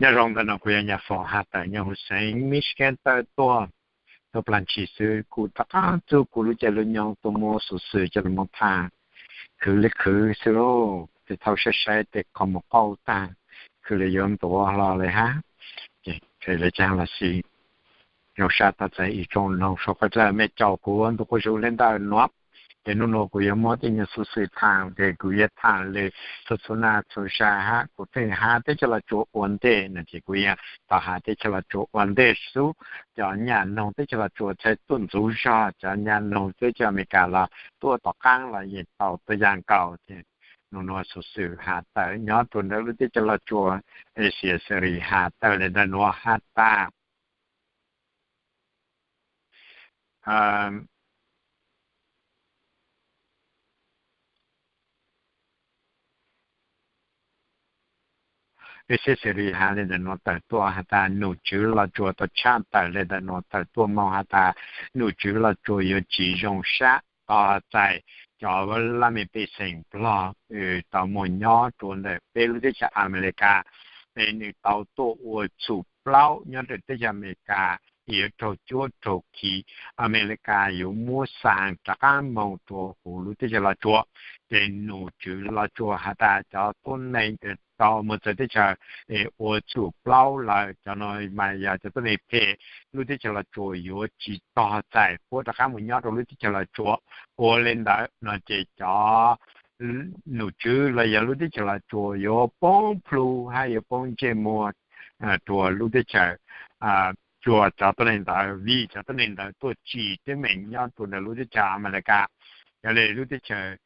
Nyob zoo ntawm no kuv yog Nyaj Foom has tawm nyob huv xeev Michigan tawm tuaj. Tau plaag ntshis xwb kuv rov qaab txug kuv lub caij lub nyoog tuaj muab xuv xwm coj los tham khwv le khwv xwb lauj. Tej thaum saib saib tej qhov muag qaug taag, khwv le yuav ntuav hlo le hab. Ces le caag los xij, zoo sab tau txais ib tsoom noog suav dlawg mej caum kuv ntu quas zug le ntawm nuav. Ces nub nuav kuv yuav muab tej nyuas xuv xwm tham, ces kuv yuav tham le txhua txhua naj txhua zag hab. Kuv pheej has teb chaws Los Tsuas ua ntej no ces kuv yuav tau has teb chaws Los Tsuas ua ntej xwb. Cov nyaj noog teb chaws Los Tsuas txhaj tuaj ntxuv zog, cov nyaj noog teb chaws Amelikas los tuaj tom qaab los yeej tau tuaj yaaj nkaus. Ces nub nuav xuv xwm has tawm nyob rua ntawm lub teb chaws Los Tsuas, Asia Series has tawm le ntawm nuav has tas Asia Series has le ntawm nuav tawm tuaj has tas num tswv Los Tsuas tau tshaj tawm le ntawm nuav tawm tuaj moog has tas num tswv Los Tsuas yuav tsis zoo sab tog txais cov laj mej pej xeem Nplog tau moog nyob rua ntawm peb lub teb chaws Amelikas. Es nwg tau tuaj ua txhum plaub nyob rua teb chaws Amelikas, yuav raug cuab raug khi, Amelikas yuav muab xaa rov qaab moog rua huv lub teb chaws Los Tsuas. Ces num tswv Los Tsuas has tas cov tuab neeg tau moog txawv teb chaws ua txhum plaub lawm, cov nuav mas yog cov tuab neeg phem, lub teb chaws Los Tsuas yuav tsis tog txais puab rov qaab moog nyob rua lub teb chaws Los Tsuas. Ua le ntawd no ces cov num tswv los yog lub teb chaws Los Tsuas yuav poob plhu hab yuav poob ntsej muag rua lub teb chaws, rua cov tuab neeg ntawd, vim cov tuab neeg ntawd tuaj tsim teeb meem nyob rua ntawm lub teb chaws Amelikas. Yog le lub teb chaws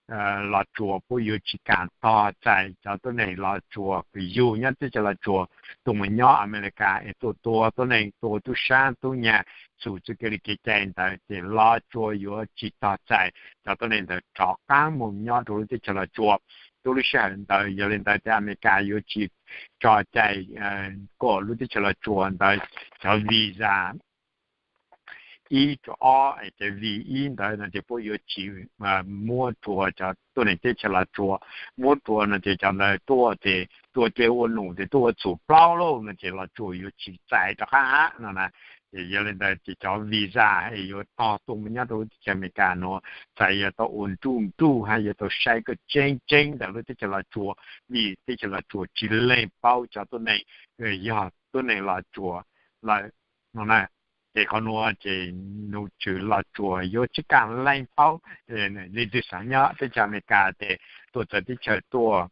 Los Tsuas puab yuav tsis kam tog txais cov tuab neeg Los Tsuas kws yug nyob teb chaws Los Tsuas tuaj moog nyob Amelikas es tuaj tua tuab neeg, tua tub sab tub nyag, txhum txuj kev li kev cai ntawd, ces Los Tsuas yuav tsis tog txais cov tuab neeg ntawd rov qaab moog nyob rua lub teb chaws Los Tsuas. Tub lub sij hawm ntawd, yog le ntawd tes Amelikas yuav tsis tso cai kom lub teb chaws Los Tsuas ntawd cov visa ib rua ob, cov visa ib ntawd no ces puab yuav tsis muab rua cov tuab neeg teb chaws Los Tsuas. Muab rua no ces cov ntawd tuaj ces tuaj dle ua num ces tuaj ua txhum plaub lauj no ces Los Tsuas yuav tsis txais rov qaab hab no na. Ces yog le ntawd ces cov visa yuav tog tuaj moog nyob rua lub teb chaws Amelikas nuav txais yuav tau ua nruj nruj hab yuav tau saib koj tseeb tseeb ntawm lub teb chaws Los Tsuas, vim teb chaws Los Tsuas tsis leeg paub cov tuab neeg yog tuab neeg Los Tsuas lawm no na. Ces qhov nuav ces num tswv Los Tsuas yuav tsis kam leeg paub. Leej twg xaav nyob teb chaws Amelikas tes tuaj txawv teb chaws tuaj,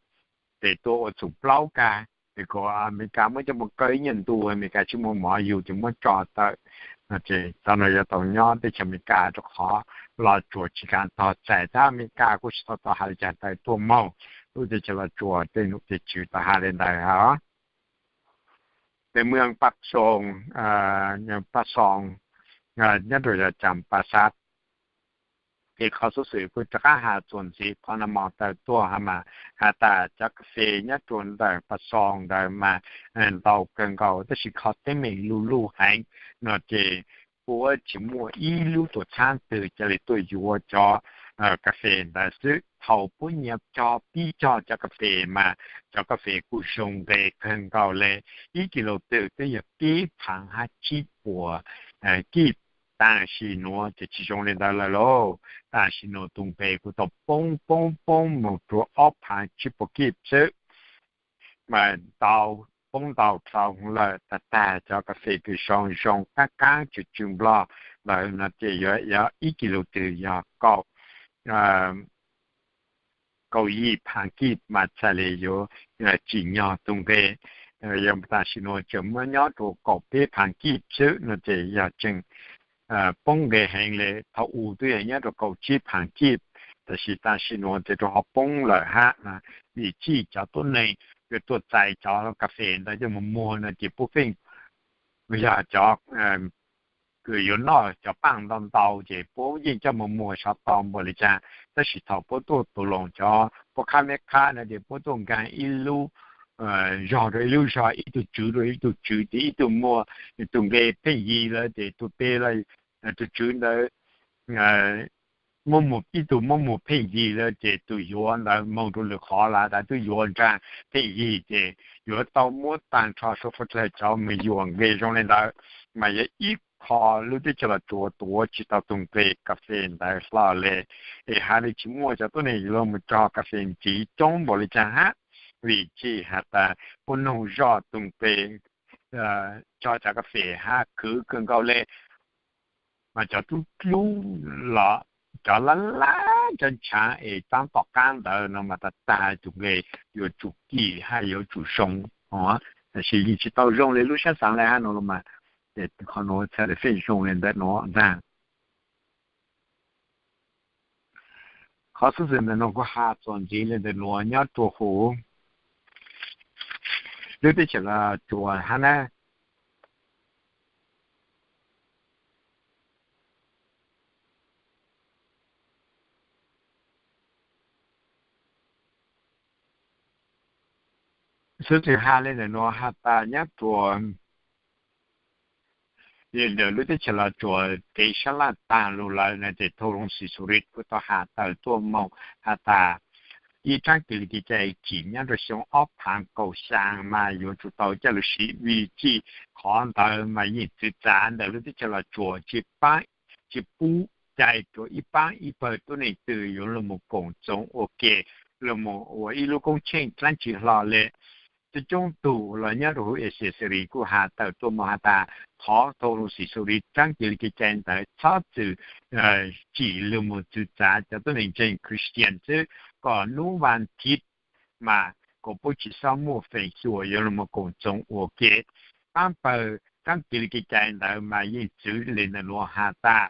tes tuaj ua txhum plaub kag, tes kom Amelikas muab coj moog kaw ib nyuag ntu, Amelikas tsis muaj mov yug ces muab tso tawm. Ces cov nuav yuav tau nyob teb chaws Amelikas rua qhov Los Tsuas tsis kam tog txais, tab Amelikas kuj tsis tau tau has le caag tawm tuaj moog lub teb chaws Los Tsuas tej num tej tswv tau has le ntawd os. Tes mws Paj Xoo, Paj Xoo nyob rua yog Caas Paj Xav. Ces qhov xuv xwm kuj rov qaab has txuas ntxiv qhov no mos tawm tuaj has mas has tas cov kas fes nyob rua ntawm Paj Xoo ntawd mas ntau kawg nkaus, tab sis qhov teeb meem luj luj heev no ces puab tsis muaj ib lub tuam txhab twg ca le tuaj yuav cov kas fes ntawd xwb. Thaum puab nyiav cog pib cog cov kas fes mas cov kas fes kuj zoo nqe kawg nkaus le, ib kis lus twg twb yog peb phaav hab tsib puas kij. Tam sim nuav ces tsis zoo le ntawd lawm lauj. Tam sim nuav tus nqe kuj tau poob poob poob moog rua ob phaav tsib puas kij xwb. Mas ntau, poob ntau tau lawm, tag tag cov kas fes kws zoo zoo qaab qaab tsw tsw nplog lawm no ces yuav yog ib kis lus twg yog kaum kaum yim phaav kij mas txhaj le yuav tsim nyog tus nqe. Yog tam sim nuav tseem muab nyob rua kaum peb phaav kij xwb no ces yog tseem poob nqe heev le. Thaum u twb yog nyob rua kaum tsib phaav kij, tab sis tam sim nuav ces rua qhov poob lawm hab, vim txhij cov tuab neeg yuav tuaj txais cov kas fes ntawd coj moog muag no ces puab pheej yog cov kws yuav noj cov paaj ntau ntau ces puab yeej coj moog muag sov tau npaum le caag. Tab sis thaum puab tuaj tus loos cov puab qhab meb qhab no ces puab tuaj nkaag ib lub zog rua ib lub zog, ib tug tswv rua ib tug tswv, ces ib tug muag tus nqe pheej yig lawm ces tus peg lawm, tus tswv ntawd muab mus, ib tug muab mus pheej yig lawm ces tus yuav ntawd moog rua lwm qhov lawm, tas tub yuav nraag pheej yig ces yuav tau muab taag nrho sua qhov dlawg cov me yuam nqe zoo le ntawd. Mas yog ib qho lub teb chaws Los Tsuas tuav tsi tau tug nqe kas fes ntawd hlo le, es has le tsi muaj cov tuab neeg yuav lug mus rog kas fes ntxiv coob npaum le caag hab, vim tsi has tas puab noog zoj tug nqe rog cov kas fes hab khwv kawg nkaus le. Mas cov dlub dlub los cov lab lab cov ntshaav es taab tom qaab ntawd no mas tag tag tug nqe yuav tsum kim hab yuav tsum zoo, tab sis yeej tsi tau zoo le lub sab xaav le hab no los mas, qhov nuav txhad le feej zoo le ntawm nuav ntag. Qhov xub xwm ntawm nuav kuv has txuas ntxiv le ntawm nuav nyob rua huv lub teb chaws Los Tsuas hab na. Xov xwm has le ntawm nuav has tas nyob rua ntawm lub teb chaws Los Tsuas kev sab laj taag lug lawm no ces Thawj Loog Xisurid kuj tau has tawm tuaj moog has tas ib tsaab kws li kev cai tsim nyob rua xyoo ob phaav kaum xyaa mas yuav tsum tau coj lug siv vim tsi qhov ntawd mas yeej txwv txav ntawm lub teb chaws Los Tsuas tsi paab, tsi pub cai rua ib paab ib pawg tuab neeg twg yuav lug moog koom txoos ua ke, lug moog ua ib lub koob tsheej dlaab tsi hlo le. Coob coob tug los nyob rua huv Asia Xalis kuj has tawm tuaj moog has tas thov Thawj Loog Xisurid tsaab kws li kev cai ntawd txhob txwm tsim lug moog txwv txav cov tuab neeg ntseeg Christian xwb, kom nub vas thiv mas kom puab tsi xob muaj feem xyuam yuav lug moog koom txoos ua ke. Paab pawg tsaab kws li kev cai ntawd mas yeej txwv le ntawm nuav has tas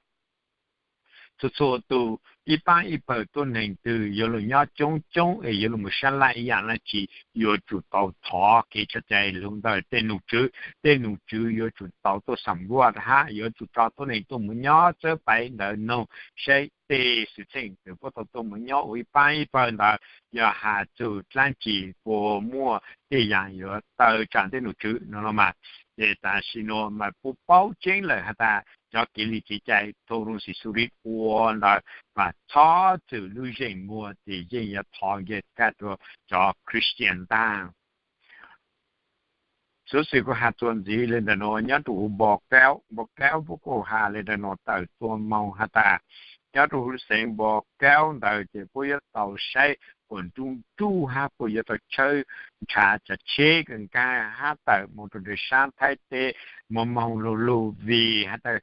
txhua txhua tug ib paab ib pawg tuab neeg twg yuav lug nyob coob coob es yuav lug moog sab laj ib yaam dlaab tsi yuav tsum tau thov kev tso cai lug ntawm tej nom tswv. Tej nom tswv yuav tsum tau tuaj xam nkuaj hab yuav tsum tso tuab neeg tuaj moog nyob txawb paiv ntawd noog saib tej xwm txheej twg puab tau tuaj moog nyob ua ib paab ib pawg ntawd yog has txug dlaab tsi puas muaj tej yaam yuav taw tsaam tej nom tswv no los mas. Ces tam sim nuav mas puab paub tseeb lawm has tas cov kev li kev cai Thawj Loog Xisurid ua ntawd mas txhob txwm lub zeem muag ces yeej yuav thov nkiag kag rua cov Christian ntaag. Xov xwm kuv has txuas ntxiv le ntawm nuav nyob rua huv Npo Kaub, Npo Kaub puab kuj has le ntawm nuav tawm tuaj moog has tas nyob rua huv lub xeev Npo Kaub ntawd ces puab yuav tau saib puas nruj nruj hab puas yuav tau tshawb nrhav cov tsheb kws nkaag hab tawm moog rua ntawm saab Thaib teb moog moog lug lug vim has tas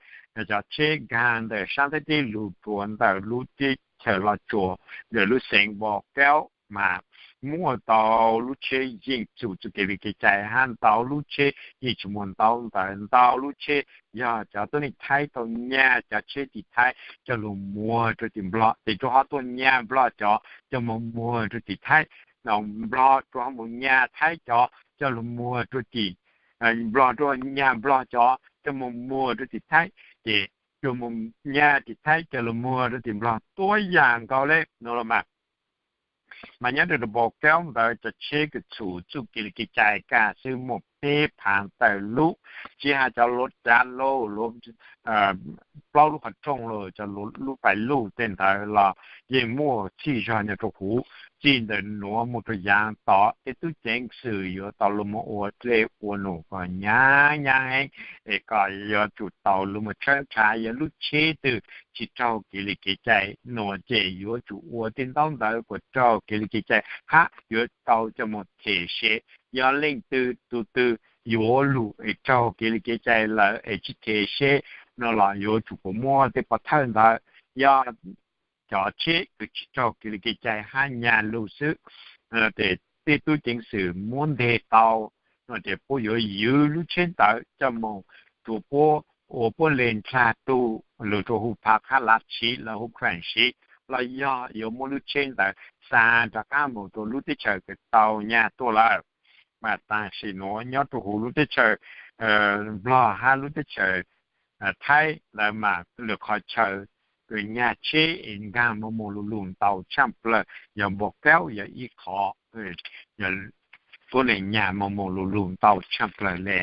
cov tsheb nkaag ntawm saab Thaib teb lug rua ntawm lub teb chaws Los Tsuas ntawm lub xeev Npo Kaub mas muaj ntau lub tsheb yeej txug txuj kev li kev cai hab ntau lub tsheb yeej tsi muaj ntau ntawd, ntau lub tsheb yog cov tuab neeg Thaib tau nyag cov tsheb tim Thaib coj lug muag rua tim Nplog, ces rua ho tuaj nyag Nplog cov coj moog muag rua tim Thaib, Nplog rua ho moog nyag Thaib cov coj lug muag rua tim, Nplog rua nyag Nplog cov coj moog muag rua tim Thaib, ces coj moog nyag tim Thaib coj lug muag rua tim Nplog tuab yaam nkaus le no los mas. Mas nyob rua Npo Kaub ntawd cov tsheb kws txug txuj kev li kev cai kag xwb muaj peb phaav tawm lub, tsi has cov luv cav lauj, luv plaub lub qhov rooj los cov lub pais luj tej ntawd los yeej muaj txhij zog nyob rua huv. Txij ntawm nuav moog rua yaav tom tej tub ceev xwm yuav tau lug moog ua dlej ua num kom nyaav nyaav heev, es kom yuav tsum tau lug moog tshawb nrhav yog lub tsheb twg tsi raug kev li kev cai nuav ces yuav tsum ua tej ntaub ntawv kuas raug kev li kev cai hab yuav tau coj moog them se. Yog leej twg tug twg yuav lug es raug kev li kev cai lawm es tsi them se no los yuav tsum puas muaj tej pov thawj ntawd. Yog cov tsheb kws tsi raug kev li kev cai hab nyag lug xwb, ces tej tub ceev xwm muab nteg tau no ces puab yuav ywv lub tsheb ntawd coj moog rua puab, ua puab le ndlag tug lug rua huv Phav Khab Lav Siv los huv Khuam Siv, los yog yuav muab lub tsheb ntawd xa rov qab moog rua lub teb chaws kws tau nyag tuaj lawm. Mas tam sim nuav nyob rua huv lub teb chaws Nplog hab lub teb chaws Thaib ntawd mas lwm qhov chaw kws nyag tsheb es nkaag moog moog lug lug ntau tshaaj plawg, yog Npo Kaub yog ib qhov tuab neeg nyag moog moog lug lug ntau tshaaj plawg le.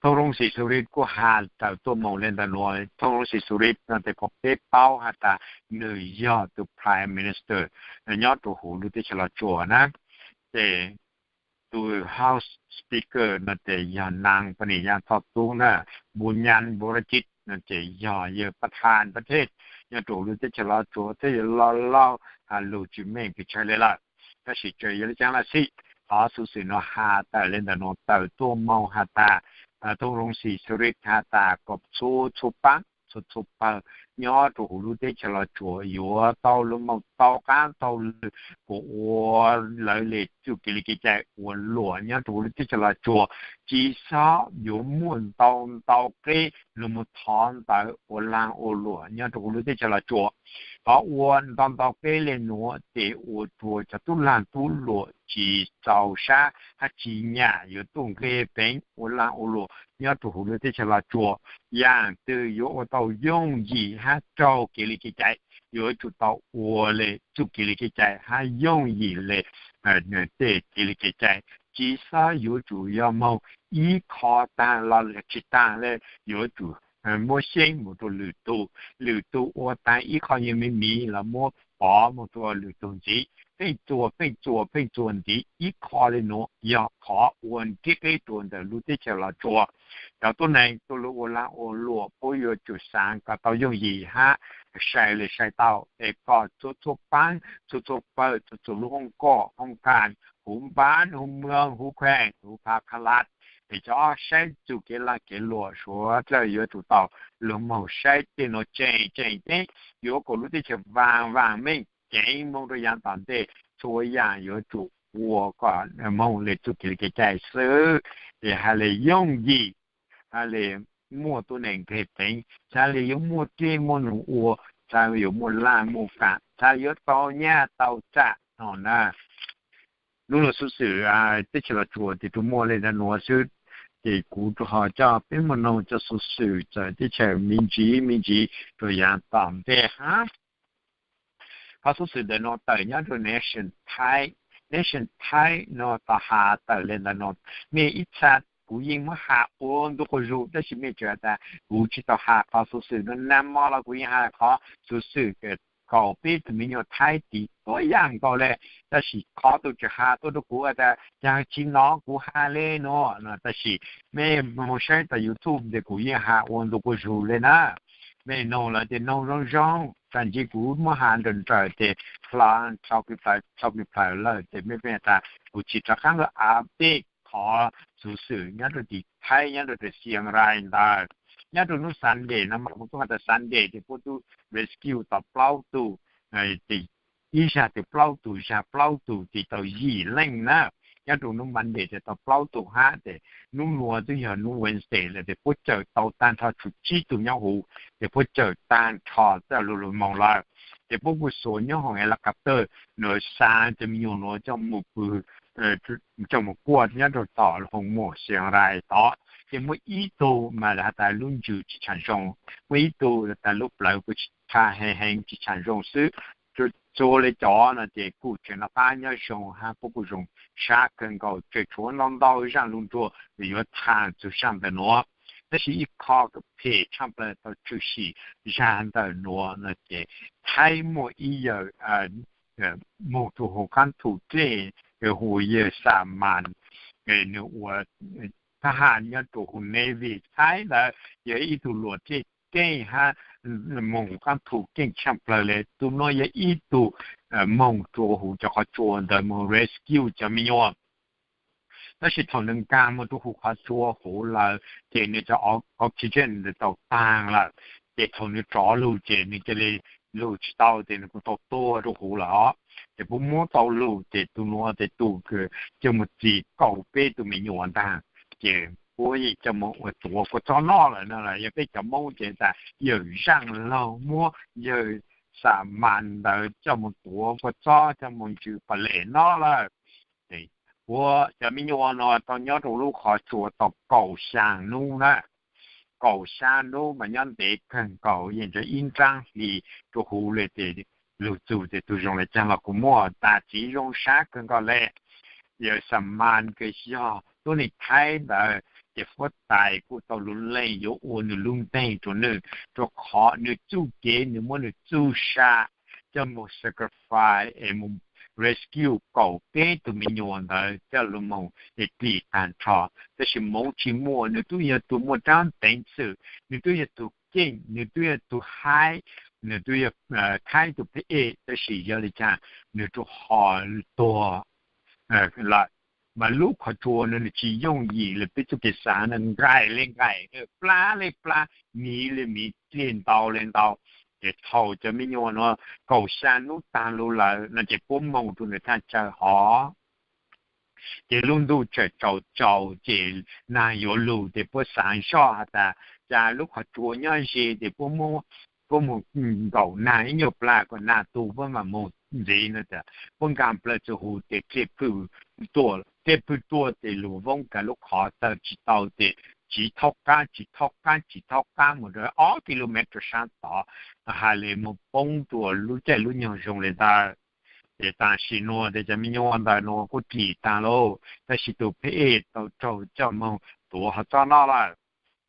Thoob Loov Xis Xus Lis kuj has tawm tuaj moog le ntawm nuav. Thoob Loov Xis Xus Lis no tes kom peb paub has tas nwg yog tus Prime Minister nyob rua huv lub teb chaws Los Tsuas na. Ces tus House Speaker no tes yog naag Paj Niam Yaj Thoj Tub na, Npu Nyaj Npu Raj Tsis no ces yog yawg Paj Thas Paj Thej nyob rua huv lub teb chaws Los Tsuas, thiab yog laug laug has lug tsis meej pes tsawg le lawm. Tab sis tseem yog le caag los xij, qhov xuv xwm no has tawm le ntawm nuav tawm tuaj moog has tas Thoob Loov Xis Xus Lis has tas kom txhua txhua paab txhua txhua pawg nyob rua huv lub teb chaws Los Tsuas yuav tau lug moog tau qaab tau lwm kuas ua lawv le txuj kev le kev cai ua luam nyob rua huv lub teb chaws Los Tsuas, tsis xob yuav muaj ntau ntau qeb lug moog thov ntawv ua laag ua luam nyob rua huv lub teb chaws Los Tsuas. Qhov ua ntau ntau qeb le nuav tes ua rua cov tub laag tub luam tsis txaus sab hab tsis nyam yuav tuaj nqeg peev ua laag ua luam nyob rua huv lub teb chaws Los Tsuas. Yaam twg yuav ua tau yooj yim hab raug kev le kev cai, yuav tsum tau ua le txuj kev le kev cai hab yooj yim le tej kev le kev cai. Tsis xob yuav tsum yog moog ib qho taag los tsis taag le, yuav tsum muab xyeeb moog rua lwm tug, lwm tug ua taag ib qho nyuag me miv los muab pov moog rua lwm tug ntxiv, pheej txuas pheej txuas pheej txuas ntxiv ib qho le nuav yog qhov ua nrib qeb rua ntawm lub teb chaws Los Tsuas. Cov tuab neeg tuaj lug ua laag ua luam puab yuav tsum xaav kom tau yooj yim hab sai le sai tau es kom txhua txhua paab txhua txhua pawg txhua txhua lub hoob koj hoob kas, huv npav huv moog huv kheem huv phav kha las, es cov saib txuj kev laag kev luam suav dlawg yuav tsum tau lug moog saib tej nuav tseem tseem ceeb, yuav kom lub teb chaws vaam vaam meej ceev moog rua yaav tom ntej. Txhua yaam yuav tsum ua kom moog le txuj kev le kev cai xwb, es has le yooj yim, has le muaj tuab neeg nqeg peev, has le yuav muaj dlej muaj num ua, has yuav muaj laaj muaj kaam, has yuav tau nyaj tau txam no na. Nub nuav xuv xwm teb chaws Los Tsuas tes tsuas muaj le ntawm nuav xwb, ces kuv tsuas ho coj peb moog noog cov xuv xwm txawm teb chaws me ntsis me ntsis rua yaav tom ntej hab. Qhov xuv xwm ntawm nuav tawm nyob rua Nation Thaib. Nation Thaib nuav tau has tawm le ntawm nuav, mej ib txha kuv yeej muab has ua ntu quas zug tab sis mej tseem has tas kuv tsis tau has qhov xuv xwm nuav. Nag mo los kuv yeej has qhov xuv xwm kaum peb tug me nyuam Thaib tiv tuab yaam nkaus le, tab sis qhov tug tseem has tuaj rua kuv tas yog tsis nov kuv has le nuav no, tab sis mej moog saib tas YouTube tes kuv yeej has ua ntu quas zug le na. Mej noog lawm tes noog zoo zoo, tam sim kuv muab has nrawm nrawm tes hla dhau pes plhaws lawm tes mej pheej tas kuv tsis rov qaab lug update qhov xuv xwm nyob rua tim Thaib nyob rua tim Xiang Rai ntawd. Nyob rua nub Sunday no mas kuv tub has tas Sunday tes puab tub rescue tau plaub tug, ib zag tes plaub tug, zag plaub tug tes tau yim leej na. Nyob rua nub Monday tes tau plaub tug hab tes nub nuav twb yog nub Wednesday lawm tes puab cawm tau taag nrho tshuav tsib tug nyob huv, tes puab cawm taag nrho txawj lug lug moog lawm. Tes puab kuj xuas nyob hoom helicopter nuav xa cov me nyuam nuav coj moog pw, coj moog kuaj nyob rua tom hoos muam Xiang Rai tod. Ces muaj ib tug mas has tas lub ntsws tsis tshaam zoo, muaj ib tug tas lub plawv kuj tsis tshaam heev heev tsis tshaam zoo xwb. Txhua le cov no ces kuj tseem noj qab nyob zoo hab puab kuj zoo sab kawg nkaus, tseem tshuav ntau ntau zaaj lug nruag yuav thaam txug zaaj ntawm nuav. Tab sis ib qho phem tshaaj plawg tau tshwm sim zaaj ntawm nuav no ces Thaib muaj ib yawg moog rua huv qaab thu dlej, hu yawg Xa Mas, nwg ua thab ham nyob rua huv Navy Thaib ntawd, yog ib tug luam dlej keej hab moog qaab thu keej tshaaj plawg le. Tug nuav yog ib tug moog rua huv cov qhov tsua ntawd moog rescue cov me nyuam. Tab sis thaum nwg nkaag moog rua huv qhov tsua huv lawm ces nwg cov oxygen ntawd tau taag lawm, ces thaum nwg rov lug ces nwg ca le lug tsis tau ces nwg kuj tau tuag rua huv lawm os. Ces puab muab tau lug ces tug nuav tes tug kws coj moog txi kaum peb tug me nyuam ntaag, ces puab yeej coj moog ua tuav kua txob noj lawm no. Yog peb cov Moob ces tas yawg Zaaj Laug muab yawg Xa Mas ntawd coj moog tuav kua txob coj moog ntsws pam lem noj lawm. Puab cov me nyuam no tau nyob rua lub qhov tsua tau kaum xyaa nub na. Kaum xyaa nub mas nyob ntev kawg nkaus, yeej tseem ib nraab hlis rua huv le ces lug txug ces tug zoo le caag los kuj muaj, tas txiv zoo sab kawg nkaus le. Yawg Xa Mas kws yog tuab neeg Thaib ntawd Ces huab tais kuj tau lub leej yuav ua nws lub nteeg rau nws, rau qhov nws txuj kev nws muab nws txuj sa coj mus sacrifice es mus rescue kaum peb tug me nyuam ntawd coj los mus es dim tag nrho. Tab sis Hmoob tsis muaj, nws twb yog tus muaj rab teev xwm, nws twb yog tus keej, nws twb yog tus haib, nws twb yog thaib tus pheej ej, tab sis yog li cas nws rau ho tuag lawm. Mas lub qhov tsua no nws tsis yooj yim li peb txuj kev xav no, nqaim li nqaim, plab li plab, miv li miv, dlig ntau li ntau. Ces thaum cov me nyuam no kaum xya hnub tag lug lawm no ces puab moog rua nws thaj chaw hov. Ces lub ntuj tseem tsaus tsaus ces nag yuav lug ces puab xaav zoj has tas, cas lub qhov tsua nyob ze ces puab muab, puab moog nkaum nag ib nyuag plag kom nag tu puab mam moog ntxiv no tas puab nkaag plawg txug huv ces dlej phwj tuaj, dlej phwj tuaj ces lug voob kag lub qhov tawm tsis tau ces tsiv thaub qaab, tsiv thaub qaab, tsiv thaub qaab moog rua ob kilomev rua saab tod, has le moog poob rua lub caij lub nyoog zoo le ntawd. Ces tam sim nuav tes cov me nyuam ntawd nuav kuj dim taag lauj, tab sis tus pheej ej tau raug coj moog tuav hov txob noj lawm.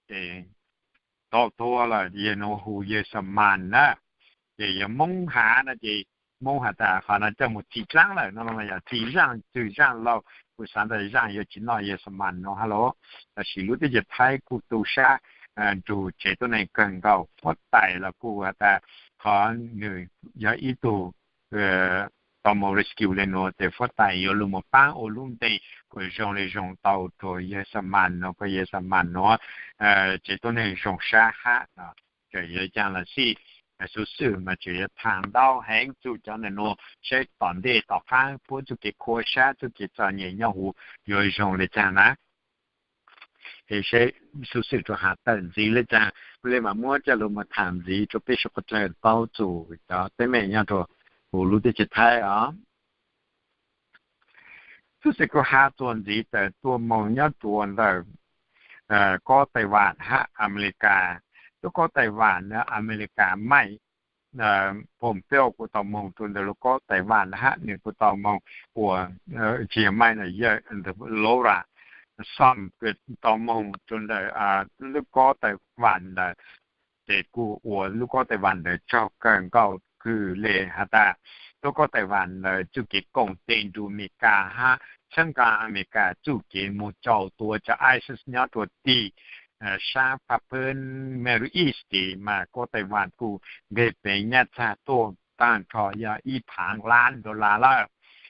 Ces tau tuag lawm, yawg nuav hu yawg Xa Mas na. Ces yog Moob has no ces Moob has tas qhov no coj moog txi dlaab lawm no, yog txi zaaj twg zaaj lauj, kuv xaav tas zaaj yuav tsi noj yawg Xa Mas no hab lauj. Tab sis lub teb chaws Thaib kuj tu sab nrug tsev tuab neeg kawg nkaus, huab tais los kuj has tas qhov nws yog ib tug tau moog rescue le nuav tes huab tais yuav lug moog paab ua lub ntees kom zoo le zoo tau rua yawg Xa Mas nuav, kom yawg Xa Mas nuav tsev tuab neeg zoo sab hab no. Txawm yog caag los xij, xuv xwm mas tseem yuav thaam ntau heev txug cov ntawm nuav saib tom ntej tom qaab puab txuj kev khua sab txuj kev txom nyem nyob huv yuav zoo le caag na. Es saib xuv xwm rua has tawm ntxiv le caag, kuv le mam muab coj lug moog thaam ntxiv rua peb suav dlawg paub txug cov teeb meem nyob rua huv lub teb chaws Thaib os. Xuv xwm kuv has txuas ntxiv tawm tuaj moog nyob rua ntawm kob Taiwan hab Amelikas. Lub kob Taiwan na Amelikas maij Pompeo kuj tau moog rua ntawm lub kob Taiwan hab nws kuj tau moog ua, tsi yog maij no, yawg Laura Sum tau moog rua ntawm lub kob Taiwan ntawd, ces kuj ua lub kob Taiwan ntawd tsaug kawg nkaus kws le has tas lub kob Taiwan ntawd txuj kev koom tes nrug Amelikas hab txhawb nqa Amelikas txuj kev moog caum tua cov ISIS nyob rua tim sab phab pawg Middle East tes mas kob Taiwan kuj nqeg peev nyaj txag tuaj taag nrho yog ib phaav lab dollar lawm.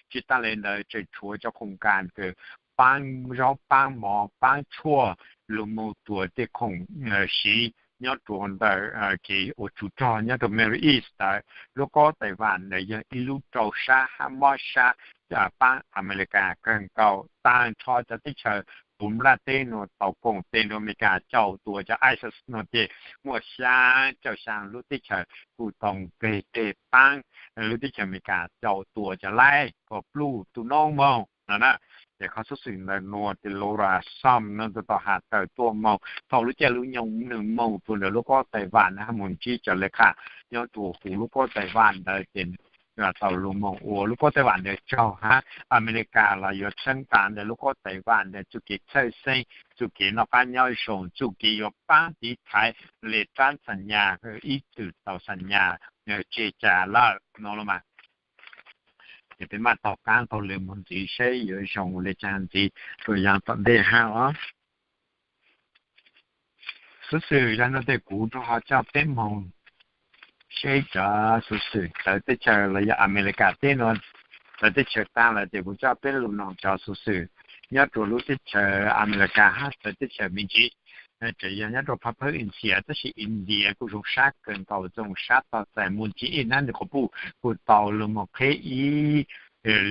Tsi taag le ntawd tseem tshuav cov khoom kas kws paab zaub paab mov paab tshuaj lug moog rua tej khoom siv nyob rua ntawm kev ua tsov rog nyob rua Middle East ntawd. Lub kob Taiwan ntawd yog ib lub rau sab hab mob sab paab Amelikas kawg nkaus. Taag nrho cov teb chaws huv nplaj teb nuav tau koom tes nrug Amelikas caum tua cov ISIS nuav ces muaj xyaa caum xyaa lub teb chaws kuj tau nqeg teg paab lub teb chaws Amelikas caum tua cov laib kom pluj tu noob moog no na. Ces qhov xuv xwm ntawd nuav tes Laura Sum nuav tau has tawm tuaj moog thaum lub caij lub nyoog nwg moog rua ntawm lub kob Taiwan hab moog ntsib cov le qha nyob rua huv lub kob Taiwan ntawd ces tau lug moog ua lub kob Taiwan ntawd tsaug hab Amelikas los yuav txhawb nqa ntawm lub kob Taiwan ntawd txuj kev txhawj xeeb, txuj kev noj qab nyob zoo, txuj kev yuav paab tiv thaiv le rab xam nyas ib txwm tau xam nyas tseg cas lawm no los mas. Ces peb maj taug qaab taug le moog ntxiv saib yuav zoo le caag ntxiv rua yav tom ntej hab os. Xuv xwm yog no tes kuv rua ho coj peb moog saib cov xuv xwm txawv teb chaws los yog Amelikas teb nuav txawv teb chaws taag lawm tes kuv coj peb lug noog cov xuv xwm nyob rua lub teb chaws Amelikas hab txawv teb chaws me ntsis. Tseem yog nyob rua phab phawb India tab sis India kuj zoo sab kawg nkaus, zoo sab tog txais Moon Jae-in hab nwg quas puj kuj tau lug moog qheb ib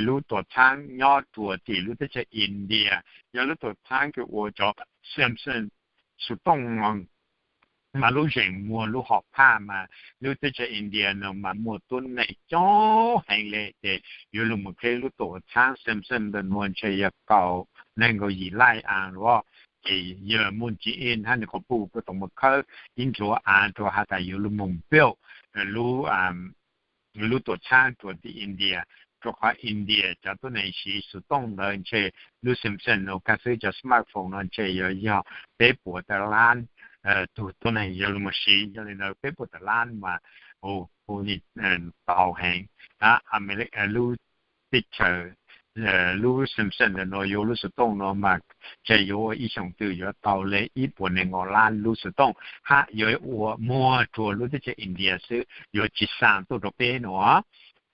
lub tuam txhaab nyob rua tim lub teb chaws India, yog lub tuam txhaab kws ua cov Samsung xuv tooj mas lub zeem muag lub hom phaj mas lub teb chaws India nuav mas muaj tuab neeg coob heev le ces yuav lug moog qheb lub tuam txhaab Samsung ntawm nuav ntshe yog kaum neeg nkaus yim laij av lawm. Ces yog Moon Jae-in hab nwg quas puj kuj tau moog khawb ib ntxhuav av rua has tas yuav lug moog build lub tuam txhaab rua tim India. rau qhov India cov tuab neeg siv xov tooj ntawd ntshe lub Samsung no kaj xwb, cov smartphone no ntshe yuav yog peb puas tawm lab tug tuab neeg yuav los siv. Yog li ntawd peb puas tawm lab mas hu tau heev. Lub teb chaws, lub Samsung ntawm no yuav lub xov tooj no mas ntshe yuav ua ib xyoos twg yuav tau li ib puas nees nkaum lab lub xov tooj, hab yuav ua muag rua lub teb chaws India xwb, yuav tsis xaa tuaj rau peb no.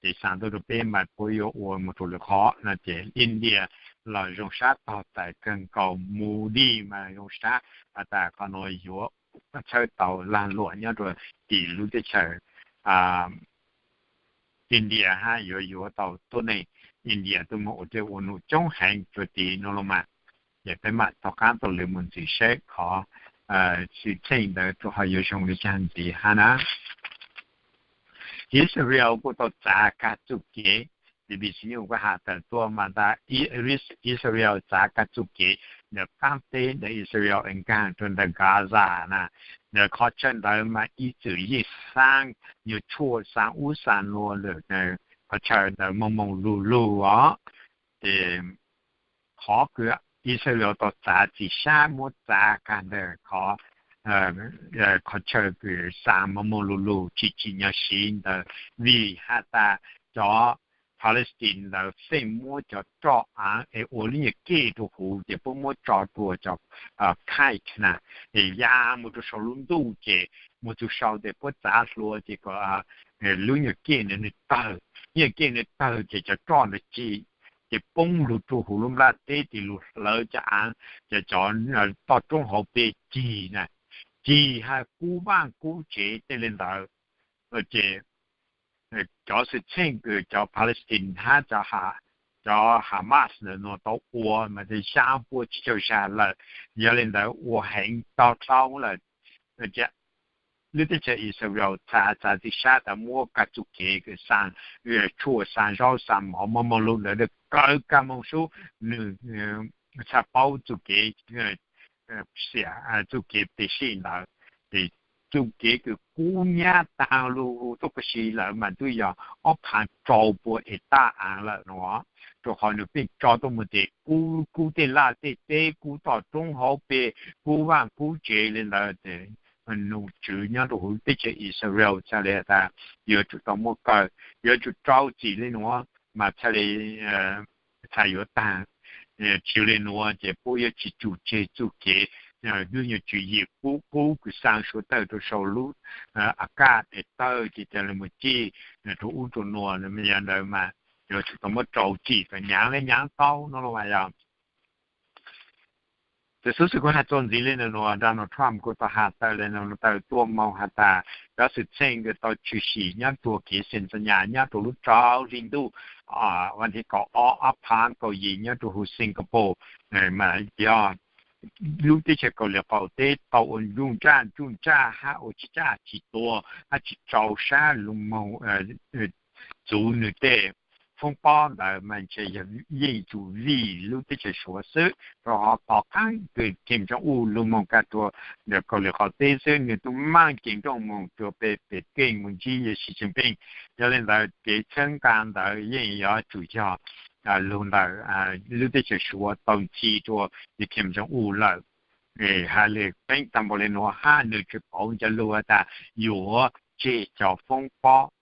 Tsis xaa tuaj rau peb mas puab yuav ua mus rua lwm qhov no ces India los zoo sab tog tawm kawg nkaus, Modi mas zoo sab has tas qhov no yuav txhawb tau lag luam nyob rua tim lub teb chaws India hab yuav yuav tau tuab neeg India tuaj moog ua tej ua num coob heev rua tim no los mas. Ces peb mam rov qaab tau lwm mus ntxiv saib qhov xwm txheej ntawd rua qhov yuav zoo li caag ntxiv hab na. Israel kuj tau txav kag txuj kev, B B C News kuj has tawm tuaj mas tas Israel txav kag txuj kev ntawm qaab teb ntawm Israel nkaag rua ntawm Gaza na. Ntawm qhov chaw ntawd mas ib txwm yeej xaa nyuag tshuaj xaa ub xaa nua lawm, qhov chaw ntawd moog moog lug lug os. Ces qhov kws Israel tau txav txim sab muab txav kag ntawm qhov, qhov chaw kws xaa moog moog lug lug tsis tsim nyog siv ntawd vim has tas cov Palestine ntawd feej muab cov roj aav es ua lub nyuag kej rua huv ces puab muab tso rua cov kite na, es ya mus rua sau lub ntuj ces mus txug sau tes puab txav hlua ces kom lub nyuag kej ntawd nwg tawg, nyuag kej nwg tawg ces cov roj ntawd cig, ces poob lug rua huv lub nplaj teb tes lug hlawv cov aav, cov, cov toj roob hauv pes cig na, cig hab kub vaaj kub tsev tej li ntawd. Ces cov xwm txheej kws cov Palestine hab cov Hamas ntawd no tau ua mas xyaa puas tsib caug zag lawm, yog li ntawd ua heev tog dlhau lawm. Lub teb chaws Israel txav txim sab tas muab kag txuj kev kws xaa tshuaj xaa zaub xaa mov moog moog lug ntawd kawg kag moog sub, nwg txhaj paub txuj kev xiam, txuj kev pes sij ntawd. Ces txuj kev kws kub nyab taag lug tuaj kab si lawm mas twb yog ob phaav rau pua es taj aav lawm no, rua qhov nwg pheej tso tuaj moog tes kub, kub tej laj tej teb, kub toj roob hauv pes, kub vaaj kub tsev li ntawd. Num tswv nyob rua huv teb chaws Israel txhaj li has tas yuav tsum tau muaj kaw, yuav tsum rau txim li nuav mas txhaj li txhaj yuav taag. Tsis li nuav ces puab yuav tsis tsum tseg txuj kev, lub nyuag tswv yim kub kub kws xaa suav tawg rua sau lub akaj tes tawg ces ca le mus cig rua ub rua nuav, yog ntawd mas yuav tsum tau muab rau txim kom nyaav le nyaav tau no los mas yog. Tes xuv xwm kuv has txuas ntxiv li nuav, Donald Trump kuj tau has tawm le nuav tawm tuaj moog has tas cov xwm txheej kws tau tshwm sim nyob rua kev xeem txom nyam nyob rua lub rau hli ntuj vas thib kaum ob ob phav kaum yim nyob rua huv Singapore mas yog lub teb chaws Kaus Lim Qaum Teb tau ua nruj nraj nruj nraj hab ua tsis tsa tsis tua hab tsis rau sab lug moog txuv nwg tej foob pob ntawd mas ntshe yog yeej tsuas vim lub teb chaws Suav xwb, rua qhov tom qaab kws Kim Jong Un lug moog kag rua ntawm Kaus Lim Qaum Teb xwb nwg tub maaj ceem nrooj moog rua pem Peking mus ntsib yawg Xi Jinping. Yog li ntawd kev txhawb nqa ntawd yeej yuav tsum yog lug ntawm lub teb chaws Suav tau ntxhi rua yawg Kim Jong Un lawm. Has le peeb taag npaum le nuav hab nwg tsi pauv ncav lug has tas yuav tseg cov foob pob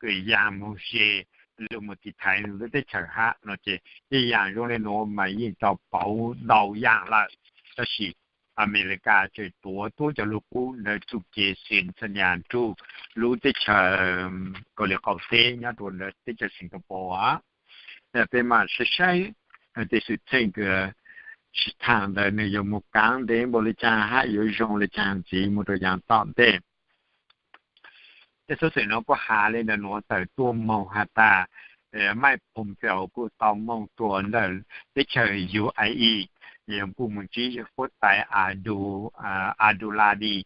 kws ya moog ze lug mus tiv thaiv lub teb chaws hab no ces tej yaam zoo le nuav mas yeej tau pauv ntau yaam lawm. Tab sis Amelikas tseem tuav tuab cov lug qub ntawd txuj kev xeem txom nyam nrug lub teb chaws Kaus Lim Qaum Teb nyob rua ntawm teb chaws Singapore. Peb mam saib saib tej xwm txheej kws tshwm thaam ntawd nwg yuav mus kaav ntev npaum le caag hab yuav zoo le caag ntxiv mus rua yaav tom ntej. Tej xuv xwm nuav kuj has le ntawm nuav tawm tuaj moog has tas Mike Pompeo kuj tau moog rua ntawm teb chaws U A E, yog kuj mus ntsib huab tais Abduladi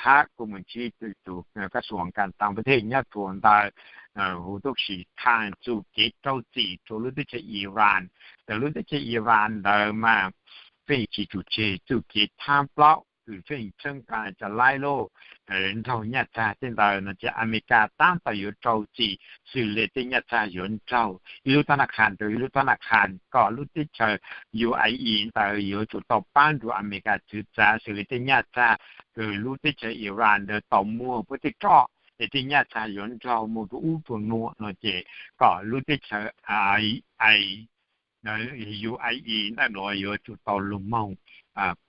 hab kuj mus ntsib tug kab xuam kas taas pab thej nyob rua ntawd huv tub si thaam txuj kev rau txim rua lub teb chaws Iran. Tawm lub teb chaws Iran ntawd mas pheej tsis tsum tseg txuj kev thaab plaub kws txheej txheeb qas cov laib loj nraug nyaj txag tej ntawd no ces Amelikas tab tom yuav rau txim xws li tej nyaj txag yuav nraug ib lub thab na khas rau ib lub thab na khas kom lub teb chaws U A E ntawd yuav tsum tau paab rua Amelikas txwv txav xws li tej nyaj txag kws lub teb chaws Iran ntawd tau muag puab tej roj es tej nyaj txag yuav nraug moog rua ub rua nuav no ces kom lub teb chaws U A E ntawm nuav yuav tsum tau lug moog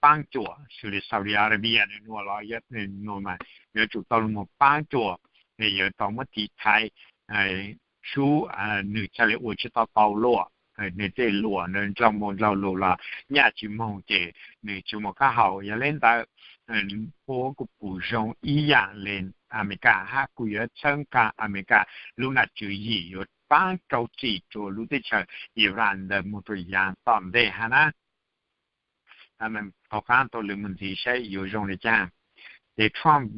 paab cuam xws li Saudi Arabia nuav los yuav tsum tau lug moog paab cuam, yuav tau muab tiv thaiv sub nwg ca le ua tsi tau tau luam, nwg tej luam nraug moog nraug lug los nyaj tsi moog ces nwg tsi muaj qab hau. Yog le ntawd puab kuj pum zoo ib yaam le Amelikas hab kuj yuav txheeb qas Amelikas lub nam tswv yim yuav paab rau txim rua lub teb chaws Iran ntawd moog rua yaav tom ntej hab na. Thaus qaab taug lw moog ntxiv saib yuav zoo le caag. Ces Trump,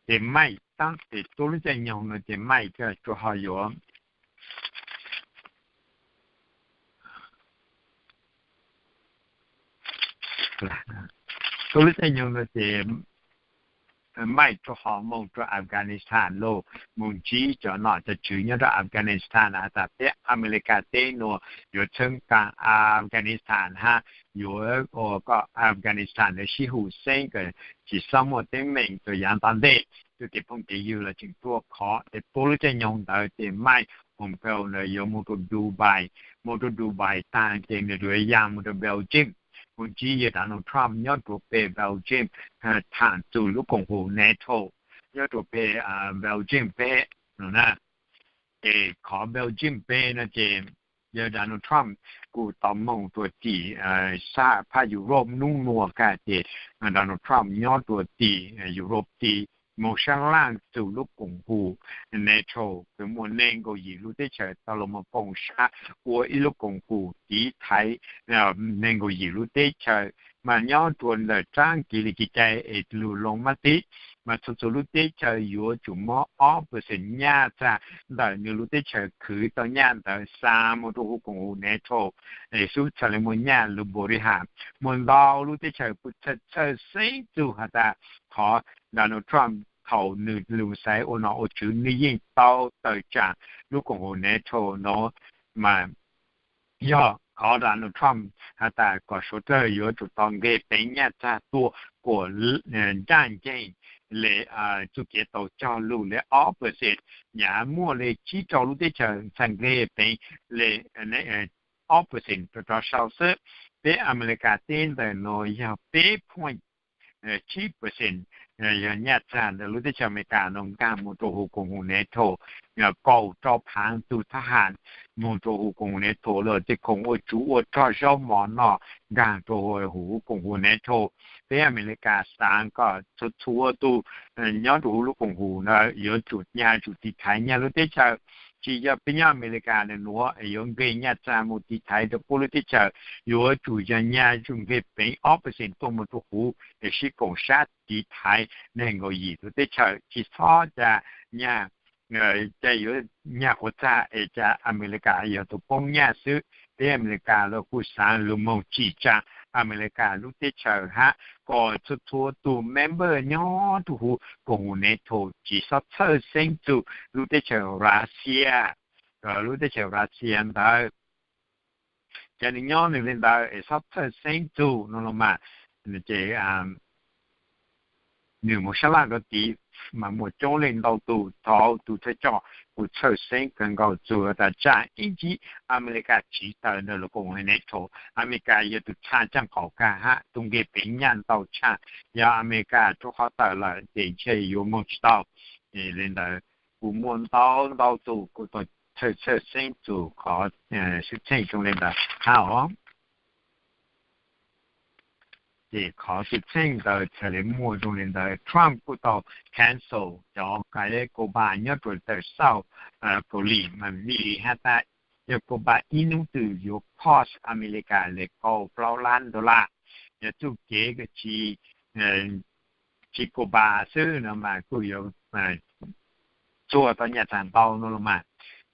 ces Mike tab tes tuab lub caij nyoog no ces Mike rua ho yuav tuab lub caij nyoog no ces Mike rua ho moog rua Afghanistan lug moog ntsib cov nom cov tswv nyob rua Afghanistan has tas peb Amelikas teb nuav yuav txheeb qas Afghanistan hab yuav ua kom Afghanistan ntawd sib hum xeeb kws tsi xob muaj teeb meem rua yaav tom ntej. Tug tes phooj tes ywg los tseem tuaj khov ces tuab lub caij nyoog ntawd ces Mike Pompeo ntawd yuav moog rua Dubai, moog rua Dubai taag ces nwg yuav yaa moog rua Belgium, moog ntsib yawg Donald Trump nyob rua peg Belgium, thaam txug lub koom haum NATO nyob rua peg Belgium peg no na. Ces khov Belgium peg no ces yawg Donald Trump kuj tau moog rua tim sab phab Europe nub nua kag ces Donald Trump nyob rua tim Europe tim moog sab laaj txug lub koom haum NATO kws muaj neeg nkaum yim lub teb chaws tau lug moog koom sab ua ib lub koom haum tiv thaiv neeg nkaum yim lub teb chaws. Mas nyob rua ntawm tsab kev li kev cai es lug loo mab tib mas txhua txhua lub teb chaws yuav tsum muab ob percent nyaj txag ntawm nwg lub teb chaws khwv tau nyaj ntawd xa moog rua huv koom haum NATO es xub txhad le muaj nyaj lug npaum li has. Muaj ntau lub teb chaws kuj txhawj txhawj xeeb txug has tas qhov Donald Trump thaum nwg lug xaiv ua nom ua tswv nwg yeej tau tawm tsaam lub koom haum NATO no mas yog qhov Donald Trump has tas kom suav dlawg yuav tsum tau nqeg peev nyaj txag tuaj kuas ncaaj nceeg le txuj kev tau cog lug le ob percent, nyam muaj le tsib rau lub teb chaws txhad nqeg peev le ob percent rov rov sau xwb. Peb Amelikas teb ntawm nuav yog peb point tsib percent yog nyaj txag ntawm lub teb chaws Amelikas nuav nkaag moog rua huv koom haum NATO, kaum rau phaav tug thab ham moog rua huv koom haum NATO lawm, tej khoom ua tsuv ua rog zaub mov noj nkaag rua huv koom haum NATO. Peb Amelikas xaav kom txhua txhua tug nyob rua huv lub koom haum ntawd yuav tsum nyag tsum tiv thaiv nyag lub teb chaws. Tsi yog peb nyob Amelikas nuav yuav nqeg nyaj txag moog tiv thaiv rua puab lub teb chaws, yuav tsum yog nyag tsum nqeg peev ob percent tuaj moog rua huv es sib koom sab tiv thaiv neeg nkaum yim lub teb chaws. Tsi xob ca nyag, ca yuav nyag quas txag es ca Amelikas yog tug poob nyaj xwb. Peb Amelikas los kuj xaav lug moog tsim tsaa Amelikas lub teb chaws hab kom txhua txhua tug member nyob rua huv koom haum NATO tsi xob txhawj xeeb txug lub teb chaws Russia, lub teb chaws Russia ntawd. Ca nwg nyob nwg le ntawd es xob txhawj xeeb txug no los mas, ces nwg moog sab laj rua tid mas muaj coob leej ntau tug thaum tug thawj coj kuj txhawj xeeb kawg nkaus txug tas tsaam ib ntsis Amelikas tsiv tawm ntawm lub koom haum NATO, Amelikas yog tug tshaj caaj qaum kag hab tug nqeg peev nyaj ntau tshaj. Yog Amelikas rua qhov tawm lawm ces ntshe yuav moog tsi tau. Le ntawd kuj muaj ntau ntau tug kuj tau txhawj txhawj xeeb txug qhov xwm txheej zoo le ntawd hab os. Ces qhov xwm txheej ntawd txhad le muaj zoo le ntawd, Trump kuj tau cancel cov qaib Cuba nyob rua tawm South Korea mas vim has tas yog Cuba ib nub twg yuav cost Amelikas le kaum plaub lab dollar. Yog txuj kev tsi, tsi Cuba xwb no mas kuj yuav txuag tau nyaj txag ntau no los mas,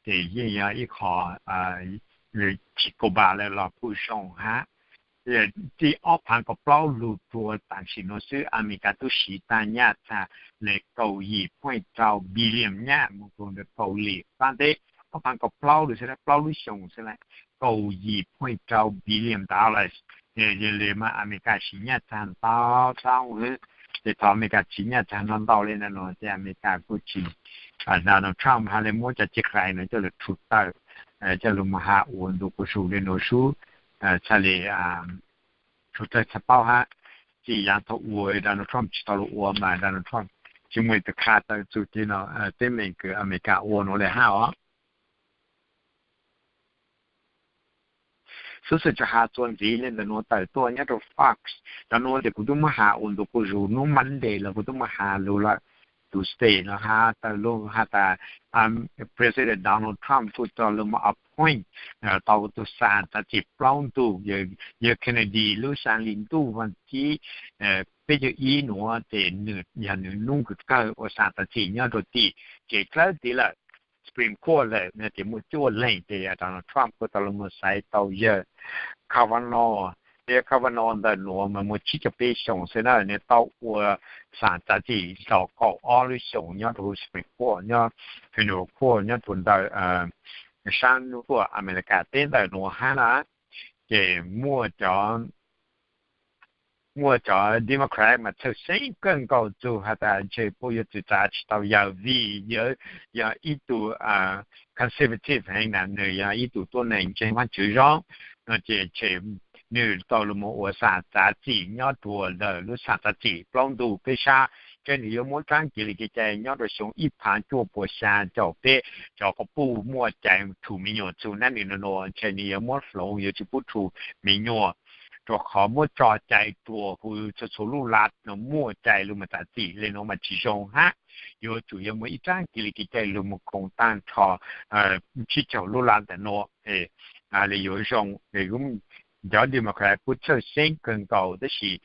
ces yeej yog ib qho tsi Cuba lawm los kuj zoo hab. txij ob phav kaum plaub lug rua tam sim nuav xwb Amelikas tub siv taag nyaj txag le kaum yim point rau billion nyaj moog rua ntawm Kauslim Qaab teb. Ob phav kaum plaub lug xwb, plaub lub xyoos xwb, kaum yim point rau billion dollars. Yog le mas Amelikas siv nyaj txag ntau tau, ces thaum Amelikas siv nyaj txag ntau ntau le nuav ces Amelikas kuj tsi, Donald Trump ha le muab cov ceg qais nuav coj lug rhu tawm, coj lug moog has ua ntu quas zug le nuav sub, txhaj le rhu tawm txhaj paub hab. Txij yaav thaum ua Donald Trump tsi tau lug ua mas Donald Trump tsi muaj tus qha tawm txug teb nuav, teeb meem kws Amelikas ua nuav le hab os. Xov xwm tso has txuas ntxiv le ntawm nuav tawm tuaj nyob rua Fox. Cov nuav tes kuv tub muab has ua ntu quas zug, nub Monday los kuv tub muab has lug lawm. Tuesday nuav has tawm lug has tas President Donald Trump kuj tau lug moog appoint tau tug xaa txav txim plaub ntug, yog Kennedy lub xaa li ntuj vaaj tsib peb caug ib nuav tes nwg yog nwg nub kws kawg ua xaa txav txim nyob rua tim tsev dlawb tid lawm, Supreme Court lawm. Nwg tes muaj cuaj leeg tes Donald Trump kuj tau lug moog xaiv tau yawg Kavanaugh. Yawg Kavanaugh ntawm nuav mas muaj tsib caug peb xyoos xwb na, nwg tau ua xaa txav txim tau kaum ob lub xyoos nyob rua huv Supreme Court, nyob Federal Court nyob rua ntawm saab nub tuaj Amelikas teb ntawm nuav hab na. Ces muaj cov muaj cov Democrat mas txhawj xeeb kawg nkaus txug has tas ntshe puab yuav txwv txav tsi tau yawg vim yawg yog ib tug conservative heev na, nwg yog ib tug tuab neeg ntseeg Vaajtswv zoo no ces ntshe nwg tau lug moog ua xaa txav txim nyob rua ntawm lub xaa txav txim plaub ntug peb sab. Ntshe nwg yuav muab tsaab kev li kev cai nyob rua xyoo ib phav cuaj puas xyaa caum peb cov quas puj muaj cai rhu me nyuam txug nab nwg nuav, ntshe nwg yuav muab hloov yuav tsi pub rhu me nyuam, rua qhov muab tso cai rua huv txhua txhua lub lav nuav muaj cai lug moog txav txim le nuav mas tsi zoo hab. Yuav tsum yuav muaj ib tsaab kev li kev cai lug moog koom taag nrho tsib caug lub lav ntawm nuav le yuav zoo. Cov Democrat puab txhawj xeeb kawg nkaus tab sis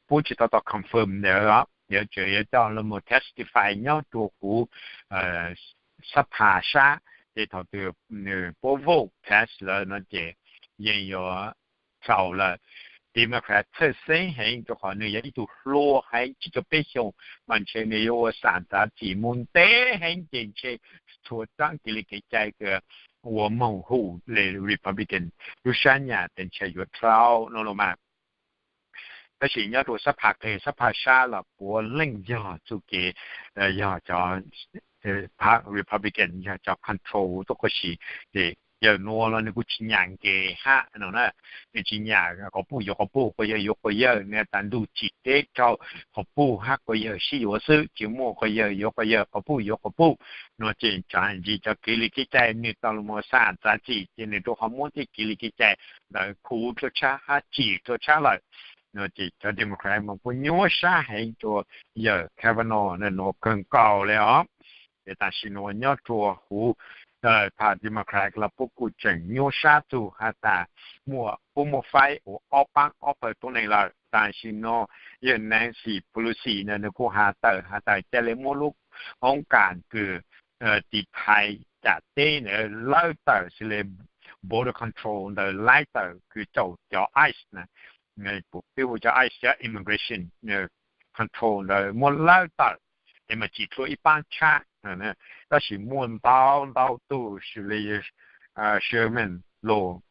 puab tsi tau tau confirm ntawd, yuav tsum yuav coj lug moog testify nyob rua huv xab phas sab, ces thaum twg puab vote pass lawm no ces yeej yuav txhaum lawm. Democrat txhawj xeeb heev rua qhov nwg yog ib tug hluas heev tsib caug peb xyoos, mas ntshe nwg yuav ua xaa txav txim moog ntev heev ces ntshe txhua tsaab kev li kev cai kws ua moog hum le Republican lub sab nyam tes ntshe yuav txhaum no los mas. Tab sis nyob rua xab phas qeg xab phas sab los puav leej yog txuj kev, yog cov Republican yog cov control tuab qub si. Ces yawg nuav los nwg kuj tsi nyam nkeeg hab no na, nwg tsi nyam quas puj yuav quas puj, quas yawg yuav quas yawg, nwg tas ntug tsim teb rau quas puj hab quas yawg sib yuav xwb, tsi muaj quas yawg yuav quas yawg, quas puj yuav quas puj no. Ces tsaam ntsis cov kev li kev cai nwg tau lug moog xaa txav txim ces nwg rua qhov muab tej kev li kev cai ntawd khuv rua tshab hab tsim rua tshab lawm no. Ces cov Democrat mas puab nyuaj sab heev rua yawg Kavanaugh nuav kawg nkaus le os. Ces tam sim nuav nyob rua huv phas Democrat los puab kuj tseem nyuaj sab txug has tas muaj, puab muaj faib ua ob paab ob pawg tuab neeg lawm. Tam sim nuav yawg Nancy Pelosi nuav nwg kuj has tawm has tas ca le muab lub hoob kas kws tiv thaiv cam teb ntawd lawb tawm, xws le border control ntawd lawb tawm kws caum cov ICE na, peb hu cov ICE cov immigration control ntawd muab lawb tawm, es mas tsim dlua ib paab tshab. Tab sis muaj ntau ntau tug xws le Sherman Law,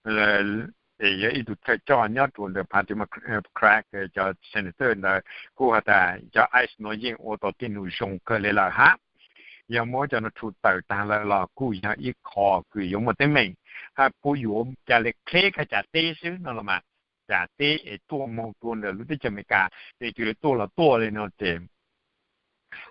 yog ib tug thawj coj nyob rua ntawm phas Democrat, cov senator ntawd kuj has tas cov ICE nuav yeej ua tau tej num zoo kawg le lawm hab. Yog muab cov nuav rhu tawm taag lawm los kuj yog ib qho kws yuav muaj teeb meem, hab puab yuav ca le qheb kag cam teb xwb no los mas. Cam teb es tuaj moog rua ntawm lub teb chaws Amelikas es tug yuav tuaj los tuaj le no ces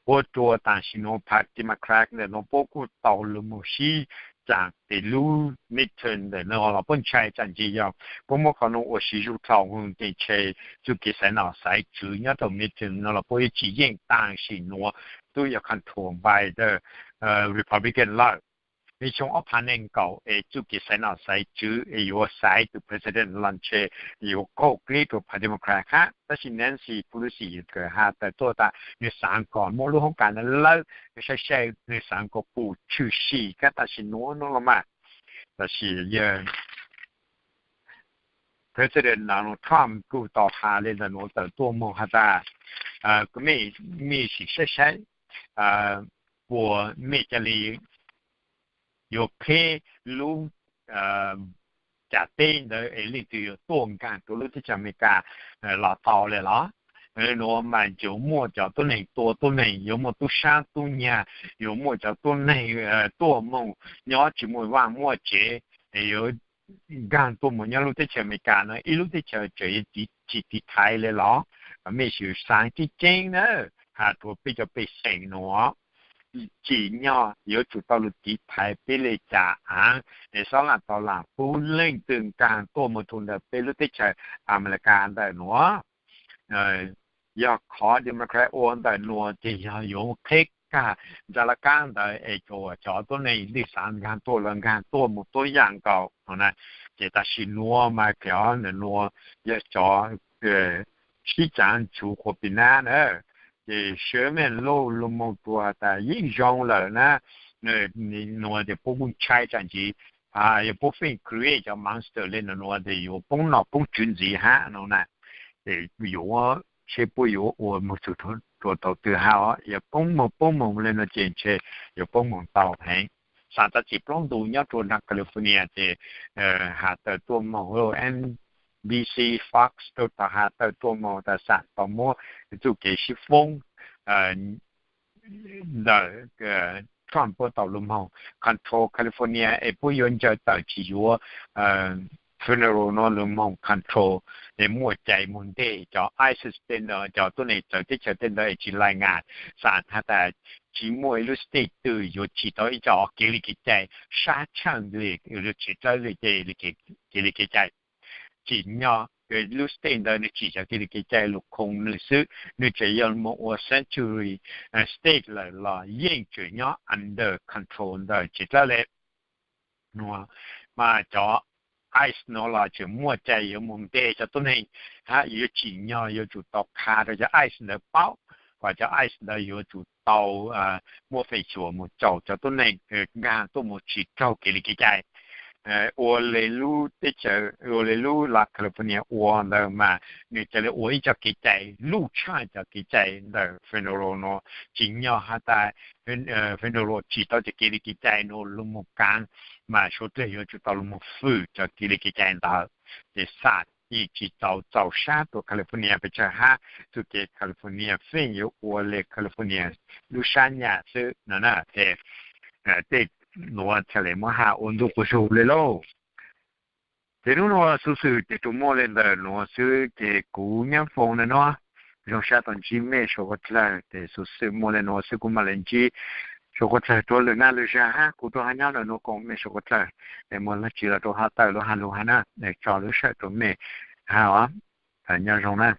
ua rua tam sim nuav phas Democrat ntawm nuav puab kuj tau lug moog sib caam tes lub midterm ntawm nuav los puab ntshai tsaam ntsis yog puab muab qhov nuav ua siv zug dlhau ces ntshe txuj kev xaiv nom xaiv tswv nyob rau midterm no los puab yuav tsis yeej tam sim nuav, tub yog control by the Republican lawm. Nyob xyoo ob phav neeg nkaum es txuj kev xaiv nom xaiv tswv es yuav xaiv tug president los ntshe yuav kauj kib rua phas Democrat hab. Tab sis Nancy Pelosi kws has tas tuaj tas nwg xaav kom muab lub hoob kas ntawd lawb, nwg saib saib nwg xaav kom pum tshwm sim kag tam sim nuav no los mas. Tab sis yawg President Donald Trump kuj tau has li ntawm nuav tawm tuaj moog has tas, mej, mej sim saib saib, puas mej ca li yuav qheb lub cas teb ntawd es leej twg yuav tuaj nkaag rua lub teb chaws Amelikas los tau le los. Nuav mas yuav muaj cov tuab neeg tua tuab neeg, yuav muaj tub sab tub nyag, yuav muaj cov tuab neeg tuaj moog nyob tsis muaj vaaj muaj tsev, yuav nkaag tuaj moog nyob lub teb chaws Amelikas no, ib lub teb chaws tseem tsis tiv thaiv le los. Mej sim xaav ceeb ceeb na, has rua peb cov pej xeem nuav, tsim nyog yuav tsum tau lug tiv thaiv peb le cas aav, es xob lam tau lam pub leej twg nkaag tuaj moog rua ntawm peb lub teb chaws Amelikas ntawm nuav. Yog qhov Democrat ua ntawm nuav ces yog yuav qheb kag ntxa laj kab ntawd es cov tuab neeg twg xaav nkaag tuaj los nkaag tuaj moog tuab yaam nkaus no na. Ces tam sim nuav mas cov ntawm nuav yog cov sib caav nchuv quas pis nab na, ces sawv mej lug lug moog rua has tas yeej zoo lawm na. Nuav ces puab kuj ntshai tsam ntsis yog puab feem create cov monster le nuav nuav ces yuav poob nom poob tswv ntxiv hab no na. Ces yuav, seb puab yuav ua moog txug rua thaum twg hab os. Yog poob moog poob moog le nuav ces ntshe yuav poob moog tau heev. Xaav tas txim plaub ntu nyob rua nraag California ces has tawm tuaj moog NBC, Fox tau has tawm tuaj moog tas xaav tau muab txuj kev sib foob ntawm Trump puab tau lug moog control California es puab yuav ncaws tawm tsis yuav funeral nuav lug moog control, es muaj cai moog nteg cov ISIS tej ntawd, cov tuab neeg txawv teb chaws tej ntawd es tsis lais ngas, xaav has tas tsis muaj ib lub state twg yuav tsim tau ib co kev li kev cai sab tsheej li, tsis txawb li kev li kev cai. Tsim nyog lub state ntawd nwg tsim cov kev li kev cai lug khoo nwg xwb, nwg tseem yog moog ua sanctuary state lawm los yeej tseem nyob under control ntawm tsis dlawb le. Nuav mas cov ICE nuav los tseem muaj cai yuav moog nteg cov tuab neeg hab yuav tsim nyog yuav tsum tau qha rua cov ICE ntawd paub, kom cov ICE ntawd yuav tsum tau muaj feem xyuam moog caum cov tuab neeg nkaag tuaj moog tsis raug kev li kev cai. Ua le lub teb chaws, ua le lub California ua ntawd mas nwg ca le ua ib co kev cai luj tshaj cov kev cai ntawm federal nuav. Tsim nyog has tas federal tsim tau cov kev li kev cai nuav lug moog kaav, mas suav dlawg yuav tsum tau lug moog fwm cov kev li kev cai ntawd. Ces xam yeej tsis tau txaus sab rua California pes tsawg hab, txuj kev California feem yuav ua le California lub sab nyam xwb no na. Ces tej nuav txhaj le muab has ua ntu quas zug le lauj. Ces nub nuav xuv xwm ces tsuas muaj le ntawm nuav xwb ces kuv nyab foos le nuav, zoo sab tau ntsib mej suav quas dlawg ces xuv xwm muaj le nuav xwb kuv mam le ntsib suav quas dlawg rua lwm naj lwm zag hab kuv rua hab nyob ntawm nuav koom mej suav quas dlawg. Es muaj dlaab tsi los rua hab tawm lub hab lug hab na, tso lub sawm rua mej hab os. Nyob zoo na.